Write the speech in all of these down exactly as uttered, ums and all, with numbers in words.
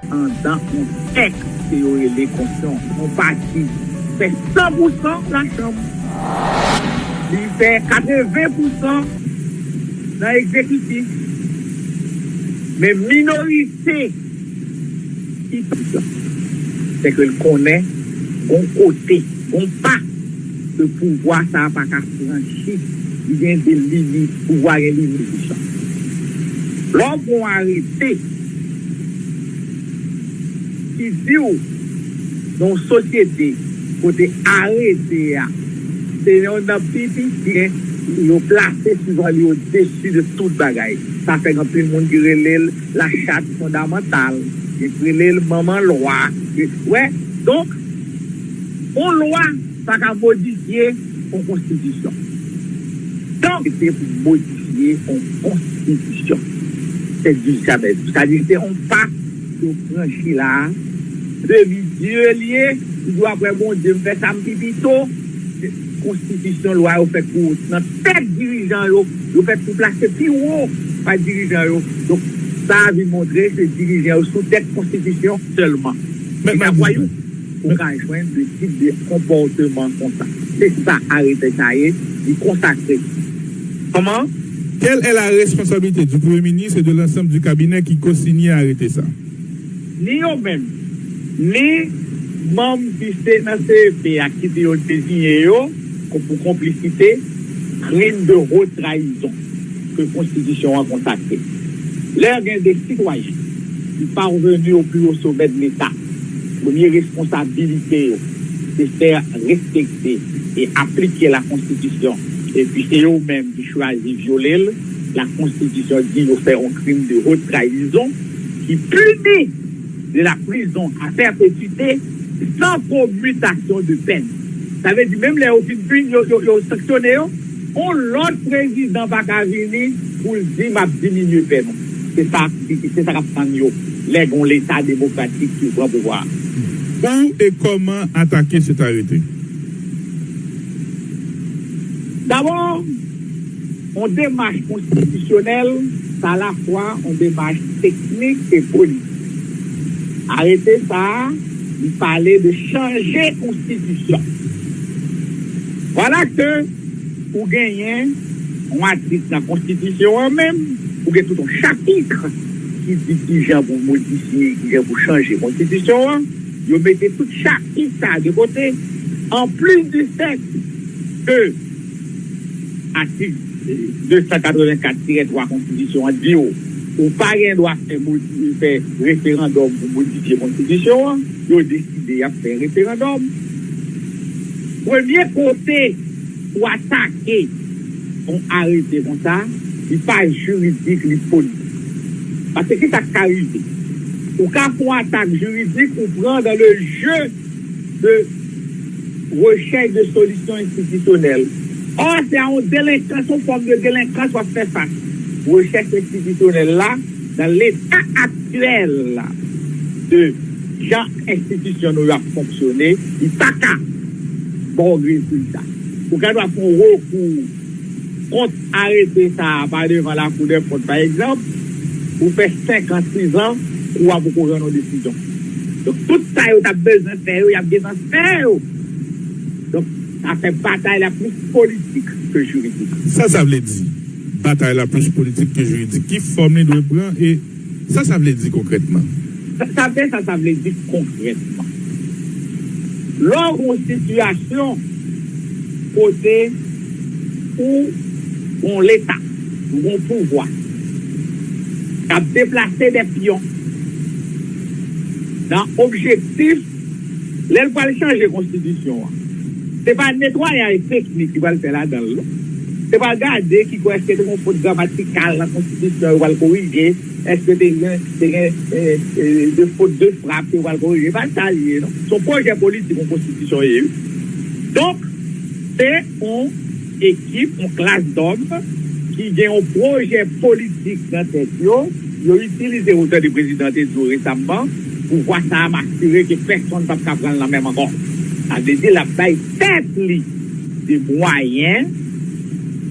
Andan yon tèks ke yo rele konsyon, yon pati fè san pou san lachanm, li fè katreven pou san nan egzekitif, men minorite ki se ke l konnen gon kote, gon pa ke pouvwa sa a pa ka franchi. Li gen de limit, pouvwa gen limit. Lè w gon arete ki di w nan yon sosyete kote arete a se yon nan pi piti yo plase souvan li odesi de tout bagay. Sa fè gen anpil moun ki rele l la chat fondamantal, ki rele l manman lwa. Wè, donk, yon lwa pa ka modifye yon konstitisyon. Donk, se pou modifye yon konstitisyon. Se di sa menm. Sa di se yon pa yo franchi la a. Demi dye l ye, li di apre Bondye, m fè sa m pi pito. Konstitisyon, lwa yo fèt pou nan tèt dirijan yo, yo fèt pou plase pi wo pa dirijan yo. Donk, sa a vin montre se dirijan yo sou tèt konstitisyon sèlman. Men, men, vwayou, ou ka jwenn de tip de konpòteman konsa. Se sa arete sa ye, li konsakre. Kòman? Quelle est la responsabilité du Premier ministre et de l'ensemble du cabinet qui co-signait arrêté ça? Ni yo menm, ni manm ki se nan C E P a ki te yo deziye yo pou konplisite krim de haute trahison ke konstitisyon an konsakre. Lè gen de sitwayen ki parvenu au plus haut sommet de l'État, premye responsabilite yo se fè respekte e aplike la konstitisyon, epi se yo menm ki chwazi vyole l, la konstitisyon di yo fè yon krim de haute trahison ki pini de la prison à perpétuité sans commutation de peine. Sa vle di menm lè yo fin pini yo, yo, yo sanksyone yo, yon lòt prezidan pa ka vini pou l di m ap diminye pèn ou. Se sa, se sa k ap tann yo lè gen yon leta demokratik ki pran pouvwa a. Où et comment attaquer cet arrêté? Dabò, yon demach konstitisyonèl, se alafwa yon demach teknik e politik. Arete sa a, li pale de chanje konstitisyon. Vwala ke ou genyen yon atik nan konstitisyon an menm, ou gen tout yon chapit ki di kijan pou modifye, kijan pou chanje konstitisyon an. Yo mete tout chapit sa a de kote. Anplis di fèt ke atik de san katrevenkat tirè twa konstitisyon an di w, ou pa gen dwa fè modi-, fè referandòm pou modifye konstitisyon an, yo deside y ap fè referandòm. Premye kote pou atake yon arete konsa, li pa jiridik, li politik. Paske ki sa k ka rive? Ou ka fè yon atak jiridik, ou pran dans le jeu de recherche de solution institutionnelle. Or, se a yon delenkans, yon fòm de delenkans w ap fè fas. Rechèch enstitisyonèl la, nan leta aktyèl de jan enstitisyon nou yo ap fonksyone, li pa ka ba w rezilta. Ou ka dwa fè yon rekou kont arete sa a pa devan Lakou dè kont, pa egzanp, ou fè senk an, sis an, kou a poko rann yon desizyon. Donk, tout sa yo t ap bezwen fè yo, y ap gentan fè yo. Donk, sa fè batay la plis politik ke jiridik. Sa sa vle di, batay la plis politik ke jiridik? Ki fòm li dwe pran e sa sa vle di konkrètman? Sa, sa vle, sa sa vle di konkrètman. Lè w gen yon sitiyasyon kote ou gen yon leta, ou gen yon pouvwa k ap deplase de pyon nan objektif, lè l pral chanje konstitisyon an, se pa netwayaj teknik li pral fè ladan l, non. Se pa gade ki kwè èske te gen yon fot gramatikal nan konstitisyon yo pral korije, èske te gen, te gen, e, e, de fot de frap yo pral korije. E pa sa li ye, non. Se yon pwojè politik yon konstitisyon ye, wi. Donk, se yon ekip, yon klas dòm ki gen yon pwojè politik nan tèt yo, yo itilize, otan de prezidan te di w resamman, pouvwa sa a m asire ke pèsonn p ap ka pran l nan men m ankò. Sa vle di l ap bay tèt li de mwayen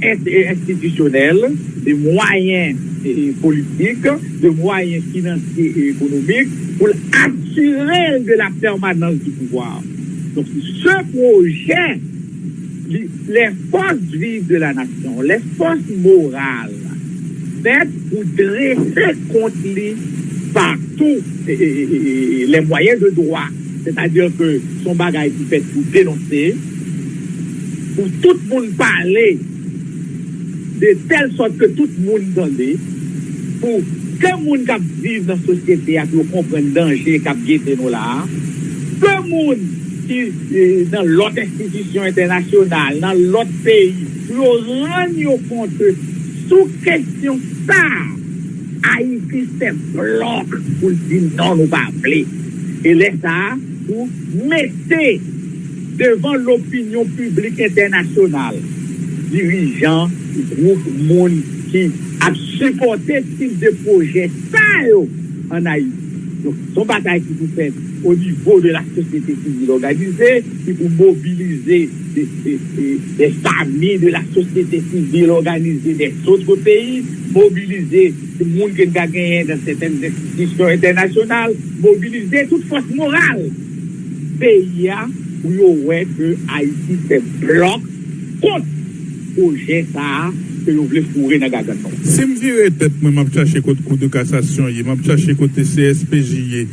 enst-, enstitisyonèl, de mwayen e, politik, de mwayen finansye e ekonomik pou l asire l de la pèmanans di pouvwa. Donk, se pwojè, li, les forces vives de la nation, les forces morales, fèt pou drese kont li pa tou e, e, e, e, e, les moyens de droit. Sètadi ke se yon bagay ki fèt pou denonse, pou tout moun pale, de tèl sòt ke tout moun tande, pou ke moun k ap viv nan sosyete a, pou yo konprann danje k ap gete nou la a, ke moun ki e, nan lòt enstitisyon entènasyonal, nan lòt peyi, pou yo rann yo kont sou kesyon sa a, Ayiti fè blòk pou l di non, nou pa vle. E lè sa a, pou mete devan lopinyon piblik entènasyonal, dirijan, gwoup moun ki ap sipòte tip de pwojè sa yo ann Ayiti. Donk, se yon batay ki pou fèt o nivo de la sosyete sivil òganize, ki pou mobilize de, de, de, de fami de la sosyete sivil òganize de zòt peyi, mobilize moun ke n ka genyen nan sètèn enstitisyon entènasyonal, mobilize tout fòs moral peyi a pou yo wè ke Ayiti fè blòk kont pwojè sa a ke yo vle foure nan gagann nou. Si m vire tèt mwen, m ap chache kote Kou de Kasasyon ye, m ap chache kote C S P J ye,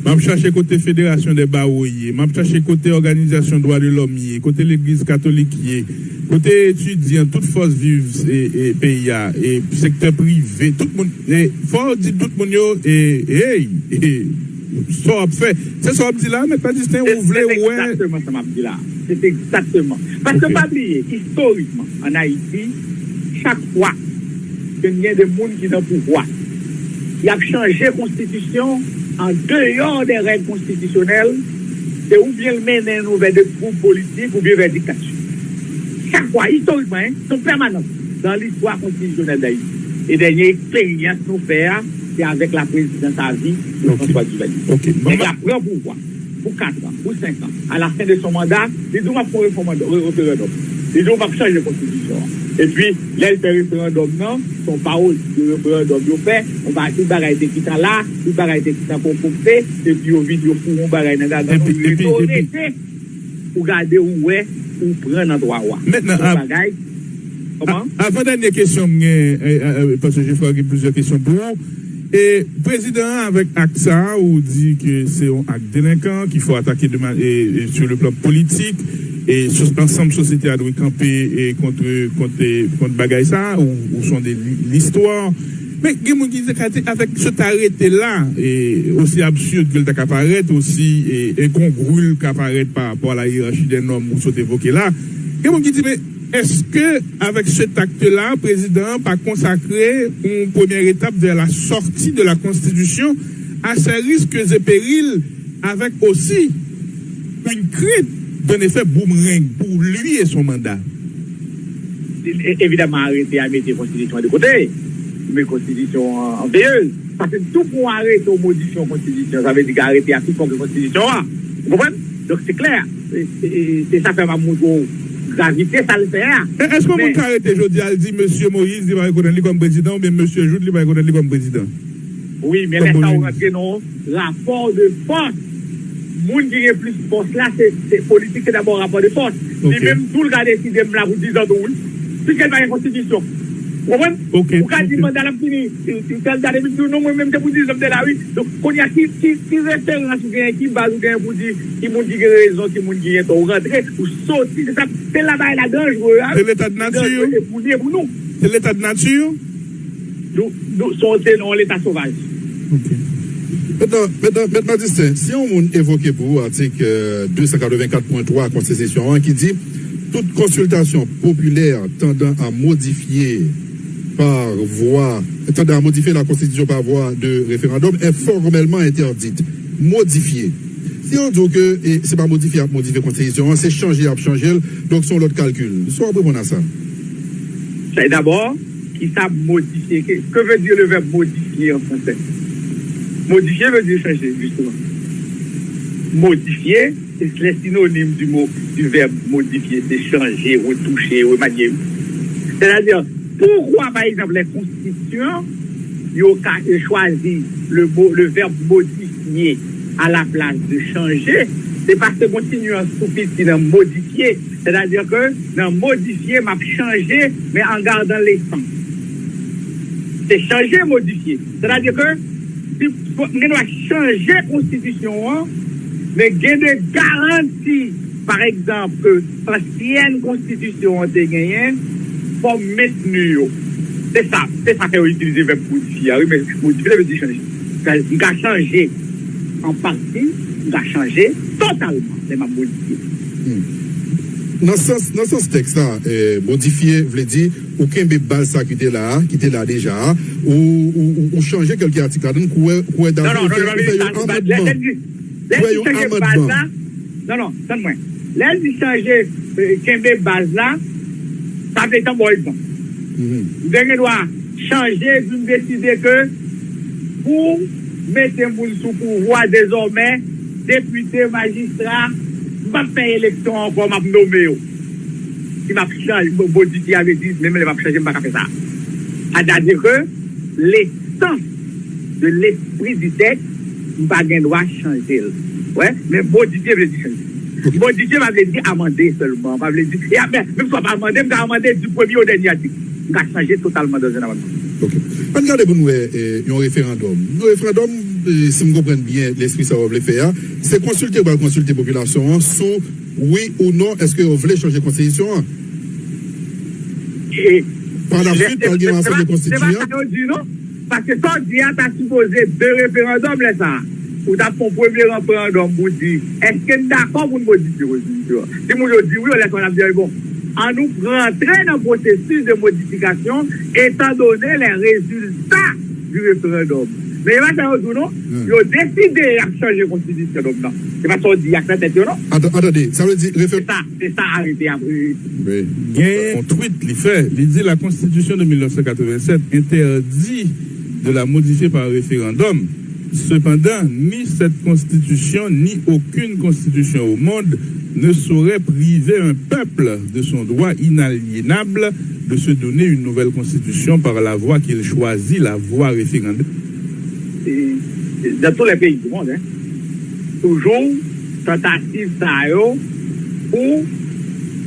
m ap chache kote Federasyon dè Bawo ye, m ap chache kote òganizasyon dwa de lòm ye, kote Legliz Katolik ye, kote etidyan, tout fòs viv e, e, peyi a, e sektè prive, tout moun, e, fò w di tout moun yo, e, hey, e, sa w ap fè. Se sa w ap di la, Mèt Madisten, ou vle wè. Se egzakteman sa m ap di la. Se egzakteman. Paske pa bliye, istorikman, ann Ayiti, chak fwa ke n gen de moun ki nan pouvwa, y ap chanje konstitisyon an deyò de règ konstitisyonèl, se oubyen l mennen nou vè de twoup politik oubyen vè diktati. Chak fwa, istorikman, en, se yon pèmanans dan listwa konstitisyonèl Dayiti. E dènye eksperyans nou fè a, se avèk la prezidans avi de François Duvalier. Nèg la pran pouvwa pou kat an, pou senk an. A la fen de son manda, li di w m ap fè yon referandòm. Li di w m ap chanje konstitisyon an. Epi, lè l fè referandòm nan, se yon pawòl de referandòm yo fè, yon bagay, tout bagay te gentan la, tout bagay te gentan konpòte, epi yo vin, yo foure yon bagay nan gagann nou, yo rete pou gade ou wè ou pran nan twa w a. Mentnan, se yon bagay. Kòman? Avan dènye kesyon m gen, e, e, e, paske Jeffrey gen plizyè kesyon pou ou. E prezidan an avèk ak sa a, ou di ke se yon ak delenkan, ki fò atake de ma- e, e, sur le plan politik, e sos- ansanm sosyete a dwe kanpe e kont, kont, e, kont bagay sa a, ou, ou sonde li- listwa. Men gen moun ki di, ka di, avèk se ta rete la, e osi absird ke l ta ka parèt, osi e, enkongri l ka parèt pa rapò a la yerachi dè nòm ou sot evoke la, gen moun ki di, men èske avèk se takte la, prezidan an pa konsakre yon premyè etap vè la sòti de la konstitisyon à ses risques et périls, avec aussi une crainte d'un effet boomerang pour lui et son mandat? E- evidaman, arete a mete konstitisyon an de kote, li met konstitisyon an, an veyez. Paske tou pou arete ou modifye yon konstitisyon, sa vle di ke arete a pi fò ke konstitisyon an. Ou konprann? Donk, se klè. E, e, e, se sa fè m ap montre w gravite sa l fè a. E èske yon moun ka rete jodi a, l di, Mesye Moïse, li pa rekonèt li kòm prezidan, oubyen Mesye Jouthe, li pa rekonèt li kòm prezidan? Wi, men lè sa ou rantre nan rapò de fòs. Moun ki gen plis fòs la, se, se politik, se dabò rapò de fòs. Li menm tou, l ka deside m la pou diz an tou, wi. Piske l pa gen konstitisyon. Ou konprann? Ou ka di manda l ap fini, tèl dat, epi l di w, non, mwen menm se pou diz an m te la, wi. Donk, kounye a, ki, ki, ki referans ou genyen, ki baz ou genyen pou di ki moun ki gen rezon, ki moun ki gen tò? Ou rantre, ou soti, se sa, se la bagay la danjre a, wi. Se leta de nati, wi. Li danjre pou li e pou nou. Se leta de nati. Nou, nou, se yon, se yon leta sovaj. Ok. Mentnan, mentnan, Mèt Madisten, si yon moun evoke pou ou atik, euh, de san katrevenkat pwen twa konstitisyon an ki di, toute consultation populaire tendant à modifier par voie, tendant à modifier la constitution par voie de référendum est formellement interdite. Modifier. Si yo di w ke, e, se pa modifye y ap modifye konstitisyon an, se chanje y ap chanje l, donk se yon lòt kalkil. Sa w ap reponn a sa? Sa, dabò, kisa modifye? Que, que veut dire le verbe modifier en français? Modifier veut dire changer, justement. Modifier, c'est le synonyme du mot, du verbe modifier, c'est changer, retoucher, remanier. C'est-à-dire, pourquoi, par exemple, les constituants yo ka chwazi le mo, le vèb modifye a la plas de chanje, se pase gon ti nyans tou piti nan modifye. Sètadi ke nan modifye, m ap chanje, men an gadan lesans. Se chanje, modifye. Sètadi ke si m gen dwa chanje konstitisyon an, men gen de garanti, pa egzanp, ke ansyèn konstitisyon an te genyen, fò m mentni yo. Se sa, se sa fè yo itilize vèb modifye a, wi, men modifye vle di chanje. M ka chanje an pati, m ka chanje totalman lè m ap modifye. Nan sans, nan sans tèks la, eh, modifye vle di ou kenbe baz sa ki te la a, ki te la deja a, ou, ou, ou, ou chanje kèlke atik ladan l, kouwè, kouwè davan, ou fè, ou fè yon amandman. Ou fè yon amandman. Non, non, tann mwen. Lè l di chanje, eh, kenbe baz la, sa vle tan bò egzanp. M te gen dwa chanje epi m deside ke pou mete moun sou pouvwa dezòmè, depite, majistra, m p ap fè eleksyon ankò, m ap nome yo. Si m ap chanje, modifye a vle di, menm lè m ap chanje, m pa ka fè sa. Sètadi ke lesans de lespri di tèks, m pa gen dwa chanje l. Wè, men modifye vle di chanje. Modifye pa vle di amande sèlman, pa vle di, e apre, menm si w ap amande, m ka amande di premye o dènye atik. M ka chanje totalman dans un amendement. Ok. Ann gade pou n wè, eh, yon referandòm. Yon referandòm, eh, si m konprann byen lespri sa w vle fè a, se konsilte, w pral konsilte popilasyon an sou wi ou non, èske yo vle chanje konstitisyon an. Par la suite, pral gen yon asanble konstitiyant. Paske sa w di a ta sipoze de referandòm lè sa a. Ou t ap fè yon premye referandòm pou di, èske n dakò pou n modifye konstitisyon an? Si moun yo di wi, lè sa a n ap di, bon, ann nou rantre nan pwosesis de modifikasyon, etandone les résultats du référendum. Men e pa sa yo di w non. Yo deside y ap chanje konstitisyon nan. Se pa sa w di y ap fè tèt yo non. Atan, atan, sa vle di referandòm. Se sa, se sa arete a. Gen yon tweet li fè, li di la constitution de mille neuf cent quatre-vingt-sept interdit de la modifier par référendum. Cependant, ni cette constitution, ni aucune constitution au monde ne saurait priver un peuple de son droit inaliénable de se donner une nouvelle constitution par la voie qu'il choisit, la voie référendaire. Dans tous les pays du monde, hein, toujou tantativ sa yo pou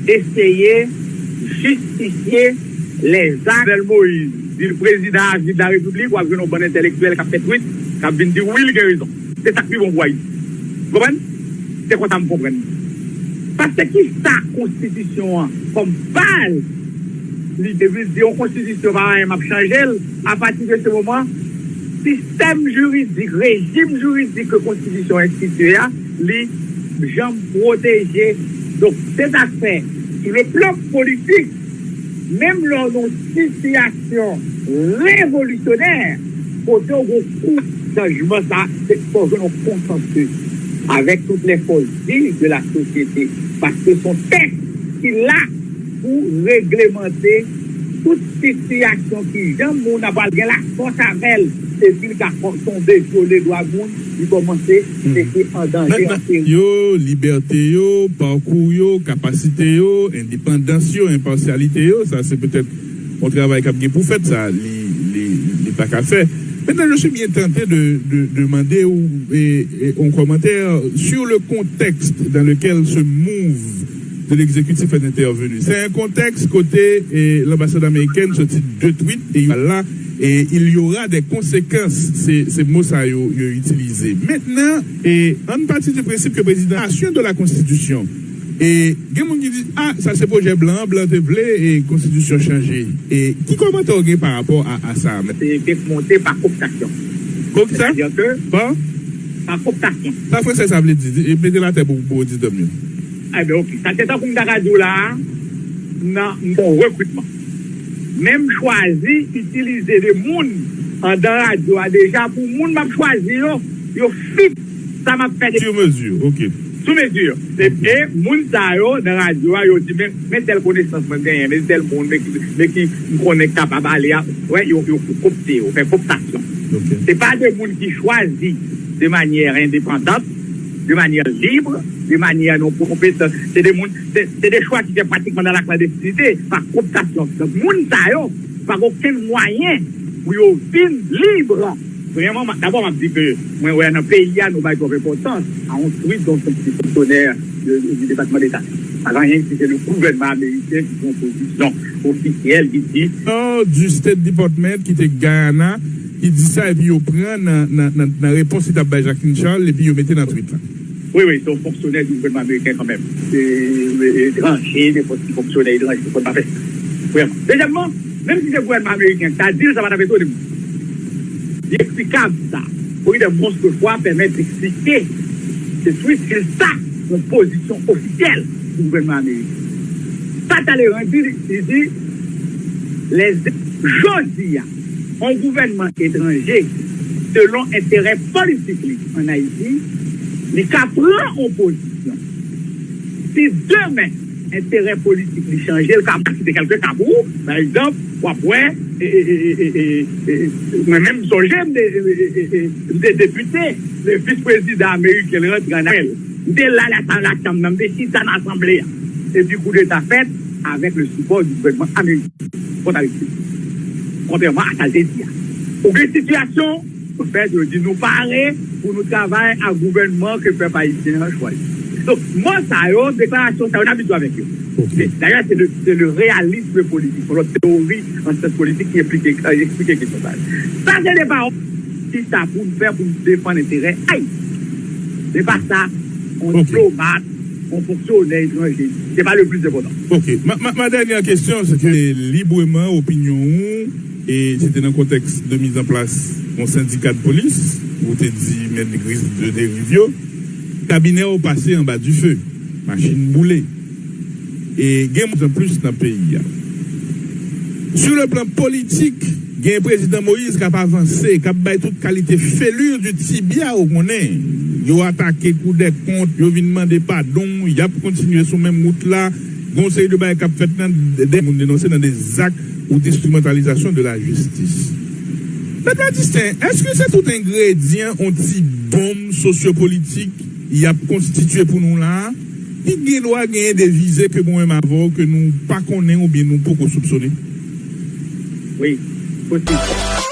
eseye jistifye lèzak. Jovenel Moïse di l prezidan avi de la repiblik, w ap jwenn yon bann entèlektyèl k ap fè twit, k ap vin di wi, li gen rezon. Se sa k pi bon pou Ayiti. Konprann? Se konsa m konprann. Paske ki sa konstitisyon an kòm baz li te vle di yon konstitisyon pa anyen m ap chanje l, apati de se moman, sistèm jiridik, rejim jiridik ke konstitisyon enstitiye a, li janm pwoteje. Donk, se sa k fè, sou le plan politik, menm lè w nan yon sitiyasyon revolisyonè, kote w gen yon kou chanjman sa, se fò w jwenn yon konsansis avèk tout lè fòs viv de la sosyete. Paske se yon tèks ki la pou reglemante tout sitiyasyon ki jan moun nan pral gen lafòs avè l, epi l ka kò- tonbe vyole dwa moun, li kòmanse mete an danje anpil. Yo, libète yo, pakou yo, kapasite yo, endepandans yo, enpasyalite yo, sa se petèt yon travay k ap gen pou fèt, sa li, li, li pa ka fè. Maintenant, je suis bien tenté de, de demander ou, et, et un commentaire sur le contexte dans lequel ce move de l'exécutif est intervenu. C'est un contexte kote eh, l'ambassade américaine sorti de tweet et là et il y aura des conséquences. C'est c'est mot ça yo, yo utilisé. Maintenant, et en partie du principe que président de la constitution et gen moun ki di ah sa se pwojè blan blan te vle e konstitisyon chanje e ki kòmantè w gen pa rapò a a sa men Se te monte pa koptasyon. Kòm sa? Sètadi ke pa pa koptasyon. Sa fransè sa vle di? Mete l atè pou pou oditè m yo. Enben ok. Sa se tankou m ta ka di w la a, nan yon rekritman. Men m chwazi itilize de moun andan radyo a deja pou moun m ap chwazi yo, yo fit sa m ap fè depi. Sur mesure, ok. Sou mezi. E, e moun sa yo nan radyo a, yo di men, men tèl konesans mwen genyen, men tèl moun, men ki, men ki m konnen k kapab ale a, wè, yo, yo kopte, yo fè koptasyon. Se pa de moun ki chwazi de manyè endepandant, de manyè lib, de manyè non konpetan. Se de moun, se, se de chwa ki fè pratikman nan laklandestinite, pa koptasyon. Donk, moun sa yo, pa gen okenn mwayen Pou yo vin lib. Premyèman, ma- dabò, m ap di ke mwen wè nan peyi a, nou bay twòp enpòtans a yon tweet yon senp ti fonksyonè de- du Département d'État. Pa gen anyen ki se le gouvènman ameriken ki pran pozisyon ofisyèl ki di. Nò du State Department ki te Guyana, ki di sa, epi yo pran nan, nan, nan, nan repons li t ap bay Jacqueline Charles, epi yo mete nan tweet la. Wi, wi, se yon fonksyonè du gouvènman ameriken kanmenm. Se etranje, nenpòt ki fonksyonè etranje, fò n pa fè sa. Premyèman. Dezyèmman, menm si se gouvènman ameriken ki ta di l, sa pa t ap etone m. Li eksplikab sa. Florida Monstrefwa pèmèt eksplike se tweet se sa yon pozisyon ofisyèl pou gouvènman ameriken. Sa Talleyrand di, li di, les, jodi a, yon gouvènman etranje, selon enterè politik li ann Ayiti, li ka pran yon pozisyon. Si demen enterè politik li chanje, l ka, m ka site kèlke ka pou ou. Pa egzanp, w ap wè, e, e, e, e, e, e, e, mwen menm, m sonje, m te, e, e, e, e, m te depite, le vis prezidan ameriken rantre ann Ayiti. M te la, la, la chanm nan, m te chita nan asanble a. Epi koudeta fèt avèk le sipò du gouvènman ameriken kont Aristide. Kontrèman a sa l te di a. Ou gen sitiyasyon, anfèt, yo di nou pare pou nou travay ak gouvènman ke pèp ayisyen an chwazi. Donk, mo sa yo, deklarasyon sa yo, n abitye avèk yo. Ok. Se- Dayè, se le, se le réalisme politique, yon lòt teyori an syans politik ki enplike, euh, eksplike kesyon sa yo. Sa se de pawòl ki sa pou n fè pou n defann enterè Ayiti. Se pa sa, yon Ok. diplomat, yon fonksyonè etranje. Se pa le plis enpòtan. Ok. Ma, ma, ma dènyè kesyon, se ke libreman opinyon ou, e se te nan kontèks de mizanplas yon sendika de polis, ou te di men gris de deriv yo, kabinè ou pase anba dife, machin boule. E gen moun an plis nan peyi a. Sur le plan politik, gen prezidan Moïse k ap avanse, k ap bay tout kalite feli du tibia, ou konnen. Yo atake Kou dè Kont, yo vin mande padon, y ap kontinye sou menm wout la. Gen yon seri de bagay k ap fèt nan de moun denonse nan de zak ou d'instrumentalisation de la justice. Mèt Batisten, èske se tout engredyan yon ti bonm sosyopolitik y ap konstitye pou nou la a? Ki gen dwa genyen de vize ke mwen menm avè w ke nou pa konnen oubyen nou poko soupsone? Wi, posib.